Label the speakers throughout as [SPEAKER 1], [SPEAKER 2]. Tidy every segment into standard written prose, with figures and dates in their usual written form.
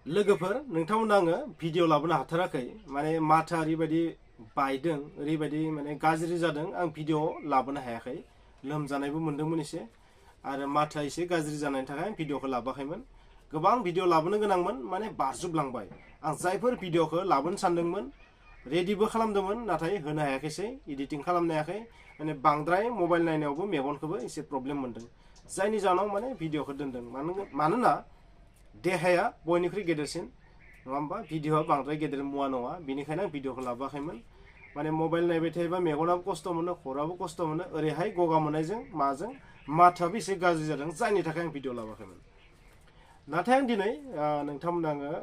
[SPEAKER 1] लोगोफोर नोंथांमोना आङो भिडिअ लाबोनो हाथाराखै माने माथा ओरैबायदि बायदों ओरैबायदि माने गाज्रि जादों आं भिडिअ लाबोनो हायाखै लोमजानायबो मोन्दोंमोन एसे आरो माथा एसे गाज्रि जानायनि थाखाय आं भिडिअखौ लाबोआखैमोन गोबां भिडिअ लाबोनो गोनांमोन माने बारजुबलांबाय आं जायफोर भिडिअखौ लाबोनो सानदोंमोन रेडिबो खालामदोंमोन नाथाय होनो हायाखैसै एडिटिं खालामनो हायाखै माने बांद्राय मबाइल नायनायावबो मेगनखौबो एसे प्रब्लेम मोन्दों जायनि जाहोनाव माने भिडिअखौ दोनदों मानोना देहाया बयनिख्रुइ गेदेरसिन नङा होमबा भिडिअआ बांद्राय गेदेर मुवा नङा बेनिखायनो आं भिडिअखौ लाबोआखैमोन माने मबाइल नायबाय थायोबा मेगनाबो खस्थ' मोनो खर'आबो खस्थ' मोनो ओरैहाय गगा मोननायजों माजों माथाबो एसे गाज्रि जादों जायनि थाखाय आं भिडिअ लाबोआखैमोन नाथाय आं दिनै नोंथांमोननो आङो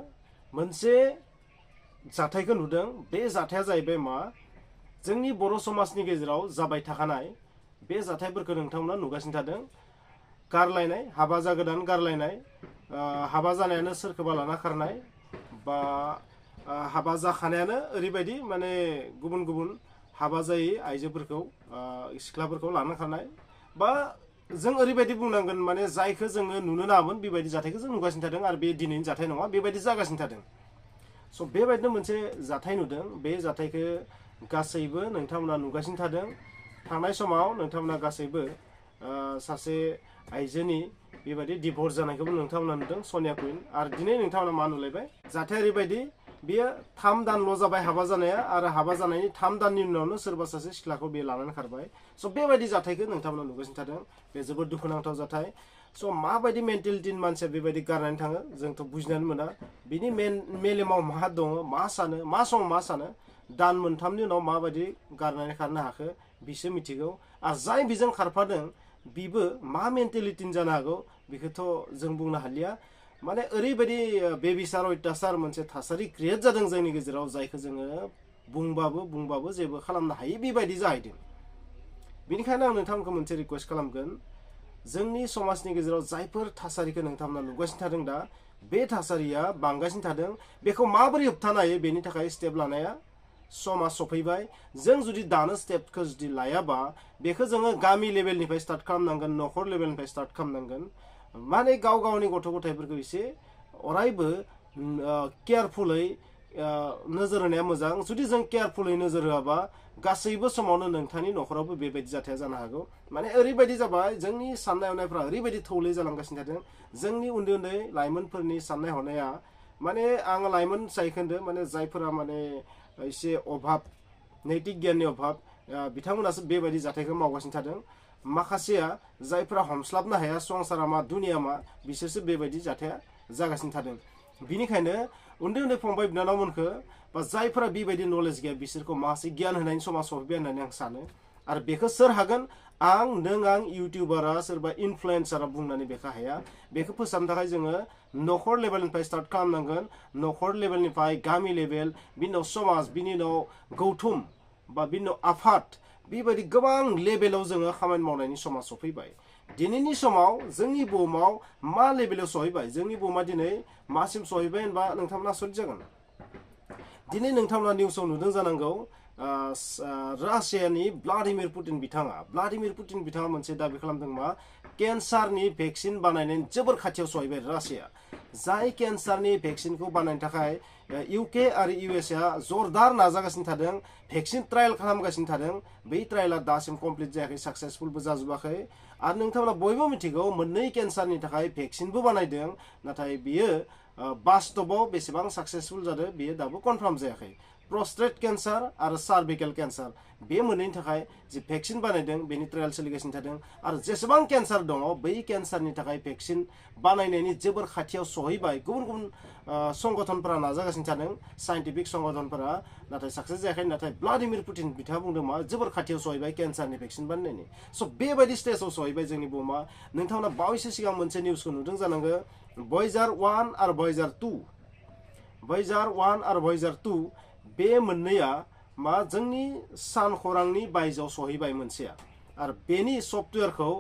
[SPEAKER 1] मोनसे जाथायखौ नुदों बे जाथाया जाहैबाय मा जोंनि बर' समाजनि गेजेराव जाबाय थाखानाय बे जाथायफोरखौ नोंथांमोना नुगासिनो थादों गारलायनाय हाबा जागोदान गारलायनाय हाबा जानायानो सोरखौबा लाना खारनाय बा हाबा जाखानायानो ओरैबायदि माने गुबुन गुबुन हाबा जायै आइजोफोरखौ सिख्लाफोरखौ लाना खारनाय बा जों ओरैबायदि बुंनांगोन माने जायखौ जोङो नुनो नाङामोन बेबायदि जाथायखौ जों नुगासिनो थादों आरो बे दिनैनि जाथाय नङा बेबायदि जागासिनो थादों स' बेबायदिनो मोनसे जाथाय नुदों बे जाथायखौ गासैबो नोंथांमोना नुगासिनो थादों थांनाय समाव नोंथांमोना गासैबो सासे आइजोनि बेबायदि डिभर्स जानायखौबो नोंथांमोना नुदों सनिया कुइन आरो दिनै नोंथांमोना मा नुलायबाय जाथाया ओरैबायदि बेयो 3 दानल' जाबाय हाबा जानाया आरो हाबा जानायनि 3 दाननि उनावनो सोरबा सासे सिख्लाखौ बे लानानै खारबाय स' बेबायदि जाथायखौ नोंथांमोना नुगासिनो थादों बे जोबोद दुखुनांथाव जाथाय स' माबायदि मेन्टेलिटिनि मानसिया बेबायदि गारनानै थाङो जोंथ' बुजिनानै मोना बिनि मेलेमाव मा दङ मा सानो मा समाव मा सानो दान मोनथामनि उनाव माबायदि गारनानै खारनो हाखो बिसो मिथिगौ आरो जाय बिजों खारफादों बिबो मा मेन्टेलिटिनि जानो हागौ बेखौथ' जों बुंनो हालिया माने ओरैबायदि बेबिचार अयथासार मोनसे थासारि क्रिएट जादों जोंनि गेजेराव जायखौ जोङो बुंबाबो जेबो खालामनो हायि बेबायदि जाहैदों बेनिखायनो आं नोंथांमोनखौ मोनसे रिक्वेस्ट खालामगोन जोंनि समाजनि गेजेराव जायफोर थासारिखौ नोंथांमोना नुगासिनो थादों दा बे थासारिया बांगासिनो थादों बेखौ माबोरै होबथानो हायो बेनि थाखाय स्टेप लानाया समा सफैबाय जों जुदि दानो स्टेपखौ जुदि लायाबा बेखौ जोङो गामि लेभेलनिफ्राय स्टार्ट खालामनांगोन नखर लेभेलनिफ्राय स्टार्ट खालामनांगोन माने गाव गावनि गथ' गथायफोरखौ एसे अरायबो केयारफुलै नोजोर होनाया मोजां जुदि जों केयारफुलै नोजोर होआबा गासैबो समावनो नोंथांनि नखरावबो बेबायदि जाथाया जानो हागौ माने ओरैबायदि जाबाय जोंनि साननाय हनायफ्रा ओरैबायदि थौले जालांगासिनो थादों जोंनि उन्दै उन्दै लाइमोनफोरनि साननाय हनाया माने आं लाइमोन जायखोन्दो माने जायफोरा माने एसे अभाब नैतिक गियाननि अभाब बिथांमोनासो बेबायदि जाथायखौ मावगासिनो थादों माखासेया जायफोरा हमस्लाबनो हाया संसारा मा दुनिया मा बिसोरसो बेबायदि जाथाया जागासिनो थादों बिनिखायनो उन्दै उन्दै फंबाय बिनानावमोनखौ बा जायफोरा बेबायदि नलेज गैया बिसोरखौ माखासे गियान होनायनि समा सफैबाय होननानै आं सानो आरो बेखौ सोर हागोन आं इउटिउबारा सोरबा इनफ्लुयेन्सारा बुंनानै बेखौ हाया बेखौ फोसाबनो थाखाय जोङो नखर लेभेलनिफ्राय स्टार्ट खालामनांगोन नखर लेभेलनिफ्राय गामि लेभेल बिनि उनाव समाज बिनि उनाव गौथुम बा बिनि उनाव आफाद बेबायदि गोबां लेभेलाव जोङो खामानि मावनायनि समा सफैबाय दिनैनि समाव जोंनि बुहुमाव मा लेभेलाव सहैबाय जोंनि बुहुमा दिनै मासिम सहैबाय होनबा नोंथांमोना आसरित जागोन दिनै नोंथांमोना निउसाव नुदों जानांगौ रासियानि भ्लादिमिर पुटिन बिथाङा मोनसे दाबि खालामदों मा केन्सारनि भेक्सिन बानायनायनि जोबोर खाथियाव सहैबाय रासिया जाय केन्सारनि भेक्सिनखौ बानायनो थाखाय इउके आरो इउएसआ जरदार नाजागासिनो थादों भेक्सिन ट्रायल खालामगासिनो थादों बै ट्रायला दासिम कमप्लिट जायाखै साक्सेसफुलबो जाजोबाखै आरो नोंथांमोना बयबो मिथिगौ मोननै केन्सारनि थाखाय भेक्सिनबो बानायदों नाथाय बियो बास्तबाव बेसेबां साक्सेसफुल जादों बियो दाबो कनफार्म जायाखै प्रस्टेट केन्सार आरो सार्भिकेल केन्सार बे मोननैनि थाखाय जे भेक्सिन बानायदों बेनि ट्रायल सोलिगासिनो थादों आरो जेसेबां केन्सार दङ बै केन्सारनि थाखाय भेक्सिन बानायनायनि जोबोर खाथियाव सहैबाय गुबुन गुबुन संगठनफोरा नाजागासिनो थादों साइन्टिफिक संगठनफोरा नाथाय साक्सेस जायाखै नाथाय भ्लादिमिर पुटिन बिथाङा बुंदों मा जोबोर खाथियाव सहैबाय केन्सारनि भेक्सिन बानायनायनि स' बेबायदि स्टेजाव सहैबाय जोंनि बुहुमा नोंथांमोना बावैसो सिगां मोनसे निउसखौ नुदों जानांगौ Voyager 1 आरो Voyager 2 बे मोननैया मा जोंनि सान खौरांनि बायजोआव सहैबाय मोनसेया आरो बेनि सफ्टवेयारखौ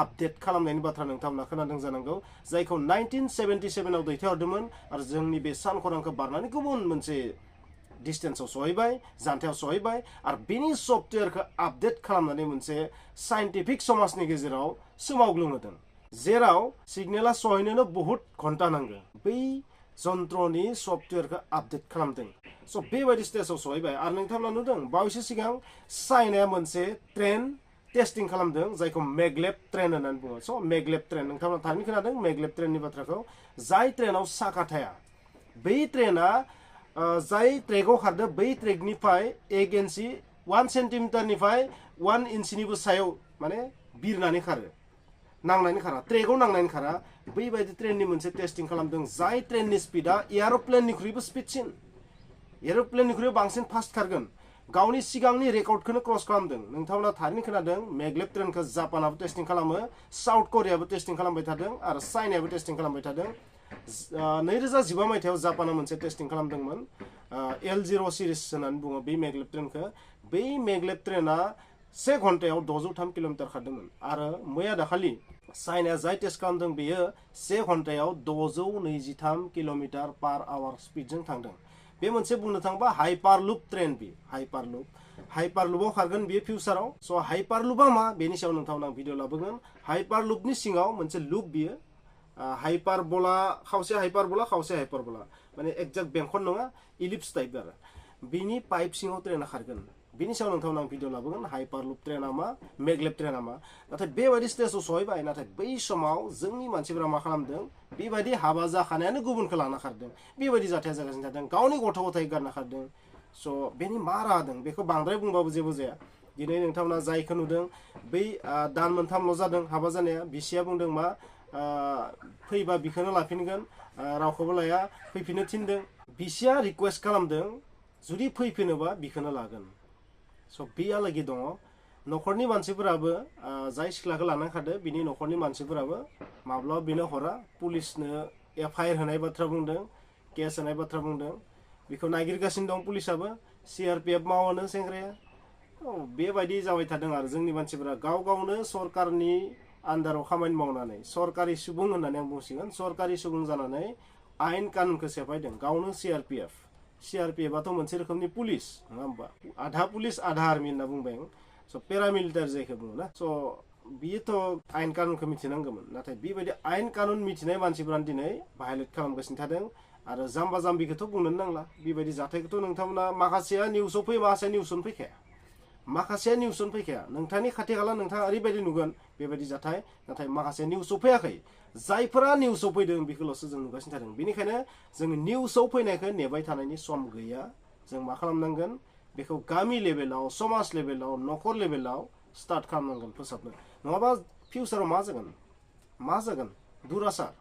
[SPEAKER 1] आपडेट खालामनायनि बाथ्रा नोंथांमोना खोनादों जानांगौ जायखौ 1977 आव दैथायहरदोंमोन आरो जोंनि बे सान खौरांखौ बारनानै गुबुन मोनसे डिस्टेन्सआव सहैबाय जानथायाव सहैबाय आरो बेनि सफ्टवेयारखौ आपडेट खालामनानै मोनसे साइन्टिफिक समाजनि गेजेराव सोमावग्लुंहोदों जेराव सिगनेला सहैनोनो बहुत घन्टा नांगौ बै जन्त्रनि सफ्टवेयरखौ आपडेट खालामदों स' बेबायदि स्टेजाव सहैबाय आरो नोंथांमोना नुदों बावैसो सिगां चाइनाया मोनसे ट्रेन टेस्टिं खालामदों जायखौ मेगलेब ट्रेन होननानै बुङो स' मेगलेब ट्रेन नोंथांमोना थारैनो खोनादों मेगलेब ट्रेननि बाथ्राखौ जाय ट्रेनाव साखा थाया बै ट्रेना जाय ट्रेकआव खारदो बै ट्रेकनिफ्राय 1 इन्सि 1 सेन्टिमिटारनिफ्राय 1 इन्सिनिबो सायाव माने बिरनानै खारो नांनायनि खारा ट्रेकआव नांनायनि खारा बैबायदि ट्रेननि मोनसे टेस्टिं खालामदों जाय ट्रेननि स्पिडा एर'प्लेननिख्रुइबो स्पिडसिन एर'प्लेननिख्रुइ बांसिन फास्ट खारगोन गावनि सिगांनि रेकर्डखौनो क्रस खालामदों नोंथांमोना थारैनो खोनादों मेगलेब ट्रेनखौ जापानाबो टेस्टिं खालामो साउथ करियाबो टेस्टिं खालामबाय थादों आरो चाइनायाबो टेस्टिं खालामबाय थादों 2015 मायथाइयाव जापाना मोनसे टेस्टिं खालामदोंमोन L0 सिरिज होननानै बुङो बे मेगलेब ट्रेनखौ बै मेगलेब ट्रेना 1 घन्टायाव 603 किल'मिटार खारदोंमोन आरो मैया दाखालि चाइनाया जाय टेस्ट खालामदों बेयो 1 घन्टायाव 623 किल'मिटार पार आवार स्पिडजों थांदों बे मोनसे बुंनो थाङोबा हाइपारलुप ट्रेन बे हाइपारलुपआव खारगोन बेयो फिउचाराव स' हाइपारलुपआ मा बेनि सायाव नोंथांमोना भिडिअ लाबोगोन हाइपारलुपनि सिङाव मोनसे लुप बियो हाइपारबला खावसे हाइपारबला माने एक्जाक्ट बेंखन नङा इलिप्स टाइप आरो बिनि पाइप सिङाव ट्रेना खारगोन बिनि सायाव नोंथांमोना भिडिअ लाबोगोन हाइपारलुप ट्रेना मा मेगलेब ट्रेना मा नाथाय बेबायदि स्टेजाव सहैबाय नाथाय बै समाव जोंनि मानसिफोरा मा खालामदों बेबायदि हाबा जाखानायानो गुबुनखौ लाना खारदों बेबायदि जाथाया जागासिनो थादों गावनि गथ' गथाय गारना खारदों स' बेनि मा राहा दं बेखौ बांद्राय बुंबाबो जेबो जाया दिनै नोंथांमोना जायखौ नुदों बै दान मोनथामल' जादों हाबा जानाया बिसिया बुंदों मा फैबा बिखौनो लाफिनगोन रावखौबो लाया फैफिननो थिनदों बिसिया रिक्वेस्ट खालामदों जुदि फैफिनोबा बिखौनो लागोन स' बेयालागि दङ न'खरनि मानसिफोराबो जाय सिख्लाखौ लानानै खारदो बिनि न'खरनि मानसिफोराबो माब्लाबा बेनो हरा पुलिसनो FIR होनाय बाथ्रा बुंदों केस होनाय बाथ्रा बुंदों बेखौ नागिरगासिनो दं पुलिसाबो CRPF मावोनो सेंग्राया बेबायदि जाबाय थादों आरो जोंनि मानसिफोरा गाव गावनो सरकारनि आन्दाराव खामानि मावनानै सरकारि सुबुं होननानै आं बुंसिगोन सरकारि सुबुं जानानै आयेन कानुनखौ सेफायदों गावनो CRPFआथ' मोनसे रोखोमनि पुलिस नङा होमबा आधा पुलिस आधा आर्मि होनना बुंबाय आं स' पेरामिलिटारि जायखौ बुङो ना स' बियोथ' आयेन कानुनखौ मिथिनांगौमोन नाथाय बेबायदि आयेन कानुन मिथिनाय मानसिफोरानो दिनै भायलेट खालामगासिनो थादों आरो जाम्बा जाम्बिखौथ' बुंनोनो नांला बेबायदि जाथायखौथ' नोंथांमोना माखासेया निउसाव फैयो माखासेया निउसआवनो फैखाया नोंथांनि खाथि खाला नोंथाङा ओरैबायदि नुगोन बेबायदि जाथाय नाथाय माखासे निउसाव फैयाखै जायफोरा निउसाव फैदों बेखौल'सो जों नुगासिनो थादों बेनिखायनो जों निउसाव फैनायखौ नेबाय थानायनि सम गैया जों मा खालामनांगोन बेखौ गामि लेभेलाव समाज लेभेलाव न'खर लेभेलाव स्टार्ट खालामनांगोन फोसाबनो नङाबा फिउचाराव मा जागोन दुरासार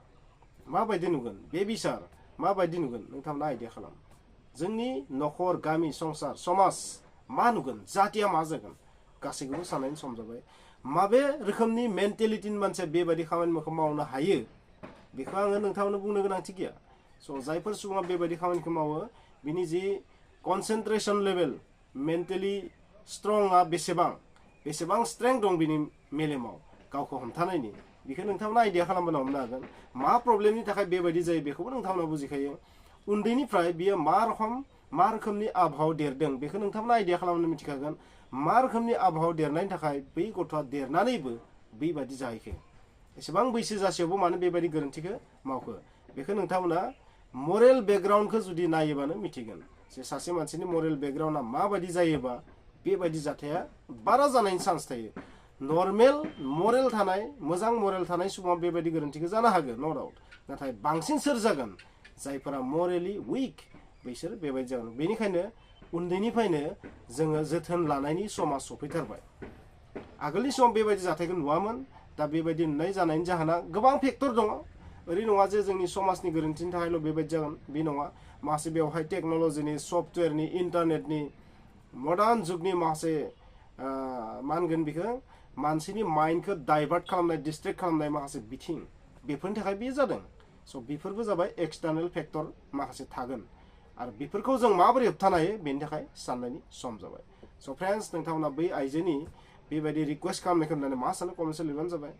[SPEAKER 1] माबायदि नुगोन बेबिचार माबायदि नुगोन नोंथांमोना आइडिया खालाम जोंनि न'खर गामि संसार समाज मा नुगोन जातिया मा जागोन गासैखौबो साननायनि सम जाबाय माबे रोखोमनि मेन्टेलिटिनि मानसिया बेबायदि खामानिखौ मावनो हायो बेखौ आङो नोंथांमोननो बुंनो गोनांथि गैया स' जायफोर सुबुङा बेबायदि खामानिखौ मावो बिनि जि कनसेन्ट्रेसन लेभेल मेन्टेलि स्ट्रंआ बेसेबां स्ट्रेंथ दं बिनि मेलेमाव गावखौ हमथानायनि बेखौ नोंथांमोना आइडिया खालामबोना हमनो हागोन मा प्रब्लेमनि थाखाय बेबायदि जायो बेखौबो नोंथांमोना बुजिखायो उन्दैनिफ्राय बियो मा रोखोमनि आबहावायाव देरदों बेखौ नोंथांमोना आइडिया खालामनो मिथिखागोन मा रोखोमनि आबहावायाव देरनायनि थाखाय बै गथ'आ देरनानैबो बेबायदि जाहैखो एसेबां बैसो जासेयावबो मानो बेबायदि गोरोन्थिखौ मावखो बेखौ नोंथांमोना मरेल बेकग्राउन्डखौ जुदि नायोबानो मिथिगोन जे सासे मानसिनि मरेल बेकग्राउन्डआ माबायदि जायोबा बेबायदि जाथाया बारा जानायनि चान्स थायो नर्मेल मोजां मरेल थानाय सुबुङा बेबायदि गोरोन्थिखौ जानो हागोन न' डाउट नाथाय बांसिन सोर जागोन जायफोरा मरेलि उइक बिसोर बेबायदि जागोन बेनिखायनो उन्दैनिफ्रायनो जोङो जोथोन लानायनि समा सफैथारबाय आगोलनि समाव बेबायदि जाथायखौ नुवामोन दा बेबायदि नुनाय जानायनि जाहोना गोबां फेक्टर दङ ओरै नङा जे जोंनि समाजनि गोरोन्थिनि थाखायल' बेबायदि जागोन बे नङा माखासे बेवहाय टेक्न'लजिनि सफ्टवेयारनि इन्टारनेटनि मडार्न जुगनि माखासे मा होनगोन बेखौ मानसिनि माइन्डखौ डाइभार्ट खालामनाय डिस्ट्रेक्ट खालामनाय माखासे बिथिं बेफोरनि थाखाय बेयो जादों स' बेफोरबो जाबाय एक्सटार्नेल फेक्टर माखासे थागोन आरो बेफोरखौ जों माबोरै होबथानो हायो बेनि थाखाय साननायनि सम जाबाय स' फ्रेन्ड्स नोंथांमोना बै आइजोनि बेबायदि रिक्वेस्ट खालामनायखौ होननानै मा सानो कमेन्टआव लिरबानो जाबाय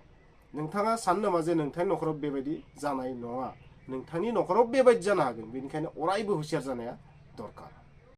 [SPEAKER 1] नोंथाङा सानो नामा जे नोंथांनि न'खराव बेबायदि जानाय नङा नोंथांनि न'खराव बेबायदि जानो हागोन बेनिखायनो अरायबो हुसियार जानाया दरकार